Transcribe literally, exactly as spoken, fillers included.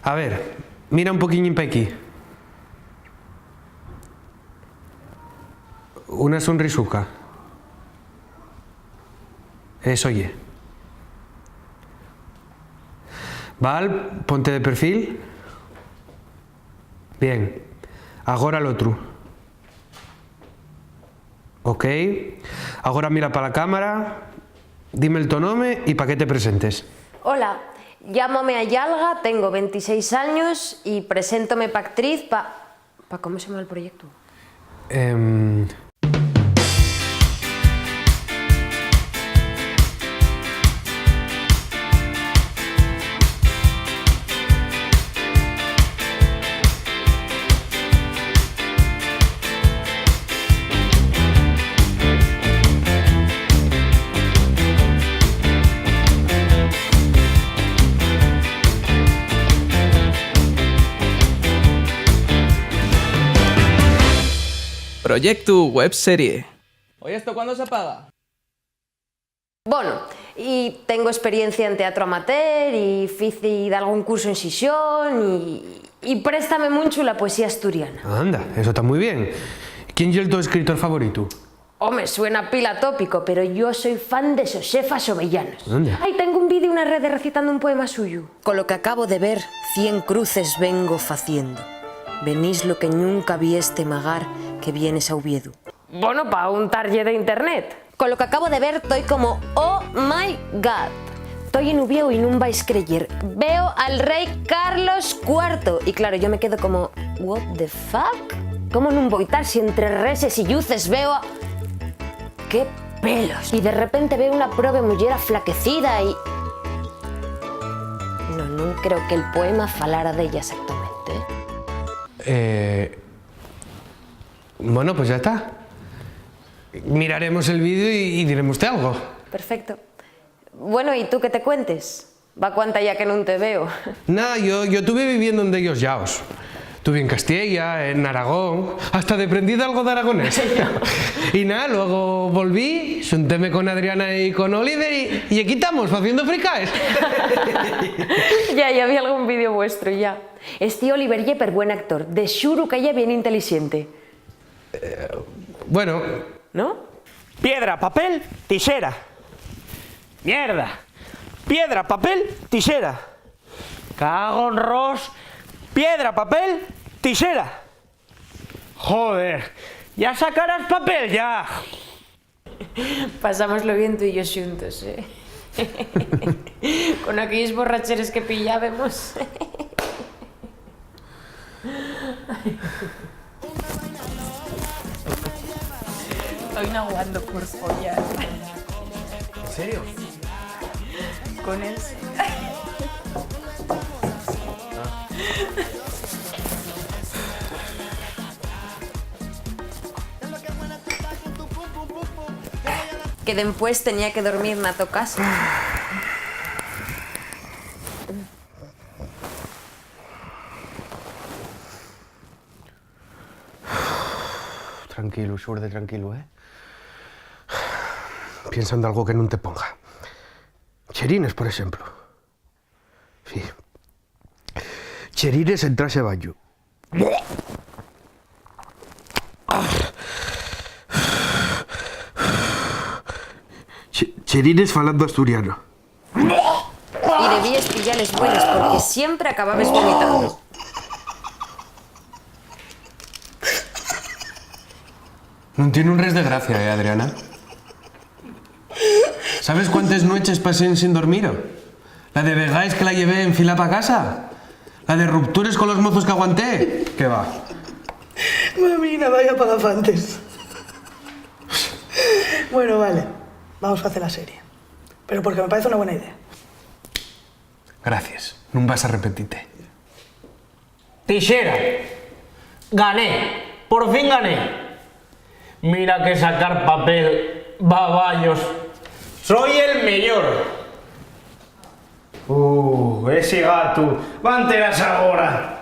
A ver, mira un poquiñín pa aquí. Una sonrisuca. Eso ye. Val, ponte de perfil. Bien. Agora l'otru. Ok. Agora mira pa la cámara, dime el to nome y pa qué te presentes. Hola, llámame Ayalga, tengo ventiséis años y preséntome pa actriz pa, pa, ¿cómo se llama el proyecto? Em, Proyectu Web Serie. Oye, ¿esto cuándo se apaga? Bono, y tengo experiencia en teatro amateur, y fici dalgún curso en Xixón, y, y préstame munchu la poesía asturiana. Anda, eso ta mui bien. ¿Quién ye'l to escritor favoritu? Home, suena pila tópico, pero yo soi fan de Xosefa Xovellanos. Anda. Ai, tengo un vídeo na rede recitando un poema suyu. Con lo que acabo de ver, cien cruces vengo faciendo. Venís lo que nunca vieste magar que vienes a Oviedo. Bono, pa un target de internet. Con lo que acabo de ver, toi como, "Oh my God". Toi en Uviéu y nun vais creyer. Veo al rei Carlos cuarto. Y claro, yo me quedo como, "What the fuck? ¿Cómo nun voi tar si entre reses y lluces veo a, qué pelos?". Y de repente veo una probe muyer aflaquecida y... No, nun creo que el poema falara d'ella exactamente, ¿eh? Eh, Bueno, pues ya está. Miraremos el vídeo y, y dirémoste algo. Perfecto. Bueno, ¿y tú qué te cuentes? Va cuánta ya que nun te veo. Na, yo, yo tuve viviendo en dellos llaos. Tuve en Castiella, en Aragón, hasta deprendí dalgo d'aragonés. Y na, luego volví, xuntéme con Adriana y con Oliver y, y quitamos faciendo fricaes. Ya, ya vi algún vídeo vuestro, ya. Esti Oliver ye per buen actor, de xuru que ye bien intelixente. Eh, bueno. ¿No? Piedra, papel, tixera. Mierda. Piedra, papel, tixera. Cago en Ros. Piedra, papel, tixera. Joder. Ya sacarás papel, ya. Pasámoslo bien tú y yo xuntos, ¿eh? Con aquelles borracheres que pillábemos. Estoy naguando por follar. ¿En serio? Con eso. Que dempués tenía que dormir na to casa. Tranquilu, xuerde tranquilu, ¿eh? Piensa en algo que nun te ponga. Cherines, por exemplu. Sí. Cherines en traxe de bañu. Che-, Cherines falando asturiano. Y debíes pillales buenas, porque siempre acababes vomitando. Nun tien un res de gracia, eh, Adriana? ¿Sabes cuántes nueches pasé ensin dormir? La de vegaes que la llevé enfilá pa casa. La de ruptures con los mozos qu'aguanté. Qué va. Mamina, vaya pagafantes. Bueno, vale. Vamos facer la serie. Pero porque me parece una buena idea. Gracies. Nun vas arrepentite. Tixera. Gané. Por fin gané. Mira que sacar papel, babayos. Soy el meyor. Uh, ese gatu. Va enterase agora.